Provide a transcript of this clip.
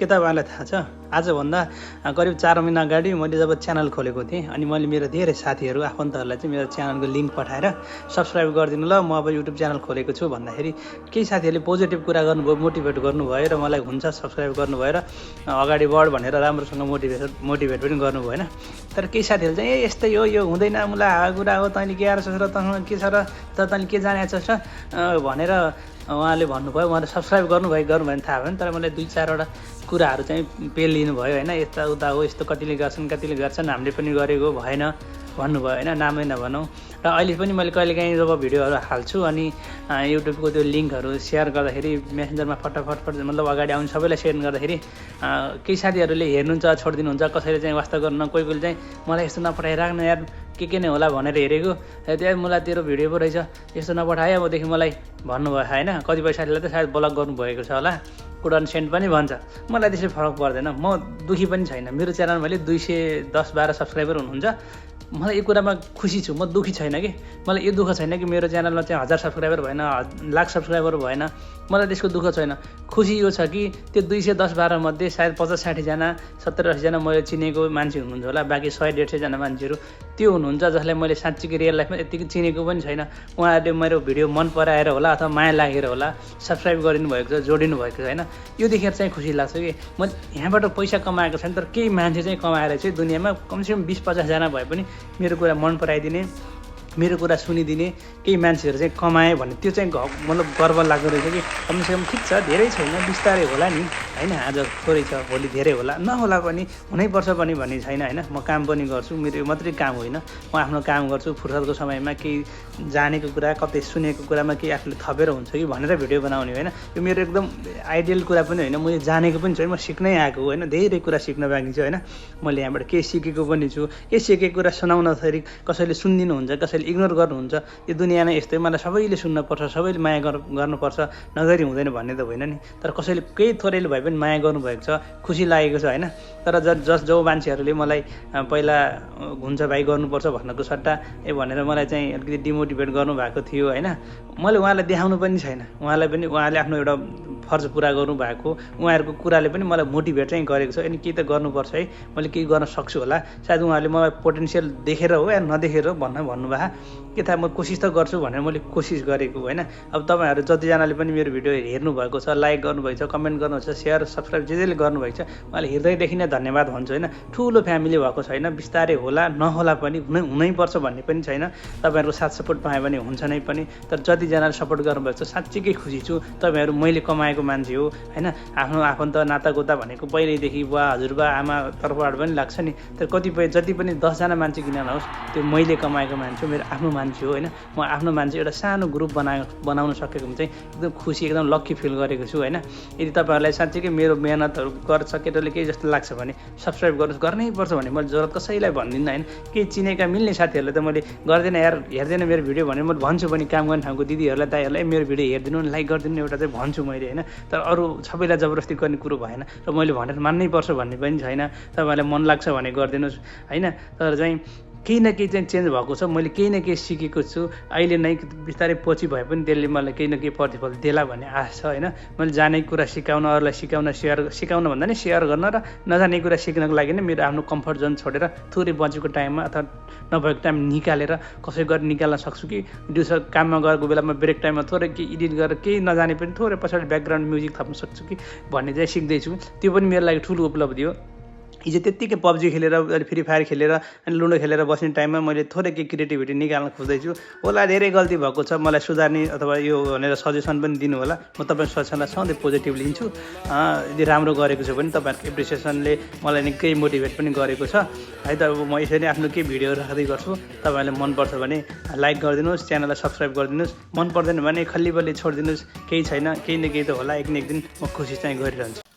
के तपाईँलाई थाहा छ आजभन्दा करिब 4 महिना अगाडि मैले जब च्यानल खोलेको थिएँ अनि मैले मेरो धेरै साथीहरू आफन्तहरूलाई चाहिँ मेरो च्यानलको लिङ्क पठाएर सब्सक्राइब गरिदिनु ल म अब युट्युब च्यानल खोलेको छु भन्दाखेरि केही साथीहरूले पोजिटिभ कुरा गर्नुभयो मोटिभेट गर्नुभयो र मलाई हुन्छ सब्सक्राइब गर्नुभयो र अगाडि बढ भनेर राम्रोसँग मोटिभेट पनि गर्नुभयो होइन। तर केही साथीहरू चाहिँ यस्तै हो यो हुँदैन मुला हावागुरा हो तैँले के आएर छ र तँसँग के छ र तैँले के जानेको छ भनेर उहाँले भन्नुभयो। उहाँले सब्सक्राइब गर्नुभयो भने थाहा भयो नि। तर मलाई 2-4वटा कुराहरू चाहिँ पेलिनु भयो होइन। यता उता हो यस्तो कतिले गर्छन् हामीले पनि गरेको भएन भन्नुभयो होइन। नामै नभनौँ। र अहिले पनि मैले कहिलेकाहीँ जब भिडियोहरू हाल्छु अनि युट्युबको त्यो लिङ्कहरू सेयर गर्दाखेरि मेसेन्जरमा फटाफट मतलब अगाडि आउने सबैलाई सेयर गर्दाखेरि केही साथीहरूले हेर्नुहुन्छ छोडिदिनुहुन्छ। कसैले चाहिँ वास्ता गर्नु कोही चाहिँ मलाई यस्तो नपठाइराख्नु यार के नै होला भनेर हेरेको त्यहाँ मलाई तेरो भिडियो पो रहेछ यस्तो नपठायो अबदेखि मलाई भन्नुभयो होइन। कतिपय साथीलाई त सायद ब्लक गर्नुभएको छ होला कुडन सेन्ट पनि भन्छ। मलाई त्यसै फरक पर्दैन म दुखी पनि छैन। मेरो च्यानल मैले 210-12 सब्सक्राइबर हुनुहुन्छ। मलाई यो कुरामा खुसी छु म दुखी छैन कि। मलाई यो दुःख छैन कि मेरो च्यानलमा चाहिँ 1000 सब्सक्राइबर भएन लाख सब्सक्राइबर भएन मलाई त्यसको दुःख छैन। खुसी यो छ कि त्यो 210-12 मध्ये सायद 50-60 जना 70-80 जना मैले चिनेको मान्छे हुनुहुन्छ होला। बाँकी 100-150 जना मान्छेहरू त्यो हुनुहुन्छ जसलाई मैले साँच्चीकै रियल लाइफमा यतिकै चिनेको पनि छैन। उहाँहरूले मेरो भिडियो मन पराएर होला अथवा माया लागेर होला सब्सक्राइब गरिनु भएको छ जोडिनु भएको छ होइन। यो देखेर चाहिँ खुसी लाग्छ कि म यहाँबाट पैसा कमाएको छैन तर केही मान्छे चाहिँ कमाएर चाहिँ दुनियाँमा कमसेकम 20-50 जना भए पनि मेरो कुरा मन पराइदिने मेरो कुरा सुनिदिने केही मान्छेहरू चाहिँ कमाएँ भने त्यो चाहिँ मतलब गर्व लाग्दो रहेछ कि कमसेकम ठिक छ धेरै छैन बिस्तारै होला नि होइन। आज थोरै छ भोलि धेरै होला नहोला पनि हुनैपर्छ पनि भन्ने छैन होइन। म काम पनि गर्छु मेरो यो मात्रै काम होइन म आफ्नो काम गर्छु फुर्सदको समयमा केही जानेको कुरा कतै सुनेको कुरामा केही आफूले थपेर हुन्छ कि भनेर भिडियो बनाउने होइन। यो मेरो एकदम आइडियल कुरा पनि होइन। मैले जानेको पनि छु म सिक्नै आएको होइन। धेरै कुरा सिक्न बाँकी छ होइन। मैले यहाँबाट केही सिकेको पनि छु। केही सिकेको कुरा सुनाउनखेरि कसैले सुनिदिनुहुन्छ कसैले इग्नोर गर्नुहुन्छ। यो दुनियाँ नै यस्तै मलाई सबैले सुन्नुपर्छ सबैले माया गर्नुपर्छ नगरी हुँदैन भन्ने त होइन नि। तर कसैले केही थोरैले भए पनि माया गर्नुभएको छ खुसी लागेको छ होइन। तर जो मान्छेहरूले मलाई पहिला हुन्छ भाइ गर्नुपर्छ भन्नको सट्टा भनेर मलाई चाहिँ अलिकति डिमोटिभेट गर्नुभएको थियो होइन। मैले उहाँलाई देखाउनु पनि छैन। उहाँले आफ्नो एउटा फर्ज पुरा गर्नुभएको उहाँहरूको कुराले पनि मलाई मोटिभेट चाहिँ गरेको छ। अनि केही त गर्नुपर्छ है मैले केही गर्न सक्छु होला। सायद उहाँहरूले मलाई पोटेन्सियल देखेर हो या नदेखेर भन्नुभयो के थाहा। म कोसिस त गर्छु भनेर मैले कोसिस गरेको होइन। अब तपाईँहरू जतिजनाले पनि मेरो भिडियो हेर्नुभएको छ लाइक गर्नुभएको छ कमेन्ट गर्नुभएको छ सेयर सब्सक्राइब जे गर्नुभएको छ उहाँले हृदयदेखि नै धन्यवाद भन्छु होइन। ठुलो फ्यामिली भएको छैन बिस्तारै होला नहोला पनि हुनैपर्छ भन्ने पनि छैन। तपाईँहरूको साथ सपोर्ट पाएँ भने हुन्छ नै पनि। तर जतिजनाले सपोर्ट गर्नुभएको छ साँच्चीकै खुसी छु। तपाईँहरू मैले कमाएको मान्छे हो होइन। आफ्नो आफन्त नातागोता भनेको पहिल्यैदेखि बुवा हजुरबा आमा तर्फबाट पनि लाग्छ नि। तर कतिपय जति पनि 10 जना मान्छे किन नहोस् त्यो मैले कमाएको मान्छे मेरो आफ्नो मान्छे हो होइन। म आफ्नो मान्छे एउटा सानो ग्रुप बनाउन सकेको चाहिँ एकदम खुसी एकदम लक्की फिल गरेको छु होइन। यदि तपाईँहरूलाई साँच्चीकै मेरो मेहनतहरू गर्छ केटाले केही जस्तो लाग्छ भने सब्सक्राइब गर्नै पर्छ भने मैले जरुरत कसैलाई भन्दिनँ होइन। केही चिनेका मिल्ने साथीहरूलाई त मैले गर्दैन यार हेर्दैन मेरो भिडियो भने मैले भन्छु पनि काम गर्ने ठाउँको दिदीहरूलाई दाइहरूलाई मेरो भिडियो हेरिदिनु लाइक गरिदिनु एउटा चाहिँ भन्छु मैले होइन। तर अरू सबैलाई जबरजस्ती गर्ने कुरो भएन र मैले भनेर मान्नै पर्छ भन्ने पनि छैन। तपाईँहरूलाई मन लाग्छ भने गरिदिनुहोस् होइन। तर चाहिँ केही न केही चाहिँ चेन्ज भएको छ। मैले केही न केही सिकेको छु। अहिले नै बिस्तारै पछि भए पनि त्यसले मलाई केही न केही प्रतिफल देला भन्ने आशा छ होइन। मैले जानेको कुरा सिकाउन अरूलाई सिकाउन भन्दा नि सेयर गर्न र नजानेको कुरा सिक्नको लागि नै मेरो आफ्नो कम्फर्ट जोन छोडेर थोरै बचेको टाइममा अथवा नभएको टाइम निकालेर कसै गरी निकाल्न सक्छु कि दिउँसो काममा गएको बेलामा ब्रेक टाइममा थोरै केही एडिट गरेर केही नजाने पनि थोरै पछाडि ब्याकग्राउन्ड म्युजिक थप्न सक्छु कि भन्ने चाहिँ सिक्दैछु। त्यो पनि मेरो लागि ठुलो उपलब्धि हो। हिजो त्यत्तिकै पब्जी खेलेर अनि फ्री फायर खेलेर अनि लुडो खेलेर बस्ने टाइममा मैले थोरै केही क्रिएटिभिटी निकाल्न खोज्दैछु। होला धेरै गल्ती भएको छ मलाई सुधार्ने अथवा यो भनेर सजेसन पनि दिनु होला। म तपाईँको सजेसनलाई सधैँ पोजिटिभ लिन्छु। यदि राम्रो गरेको छ भने तपाईँहरूको एप्रिसिएसनले मलाई निकै मोटिभेट पनि गरेको छ है। त अब म यसरी आफ्नो केही भिडियोहरू राख्दै गर्छु। तपाईँहरूलाई मनपर्छ भने लाइक गरिदिनुहोस् च्यानललाई सब्सक्राइब गरिदिनुहोस्। मन पर्दैन भने खल्ली बल्ली छोडिदिनुहोस्। केही छैन केही न केही त होला एक न एक दिन म खुसी चाहिँ गरिरहन्छु।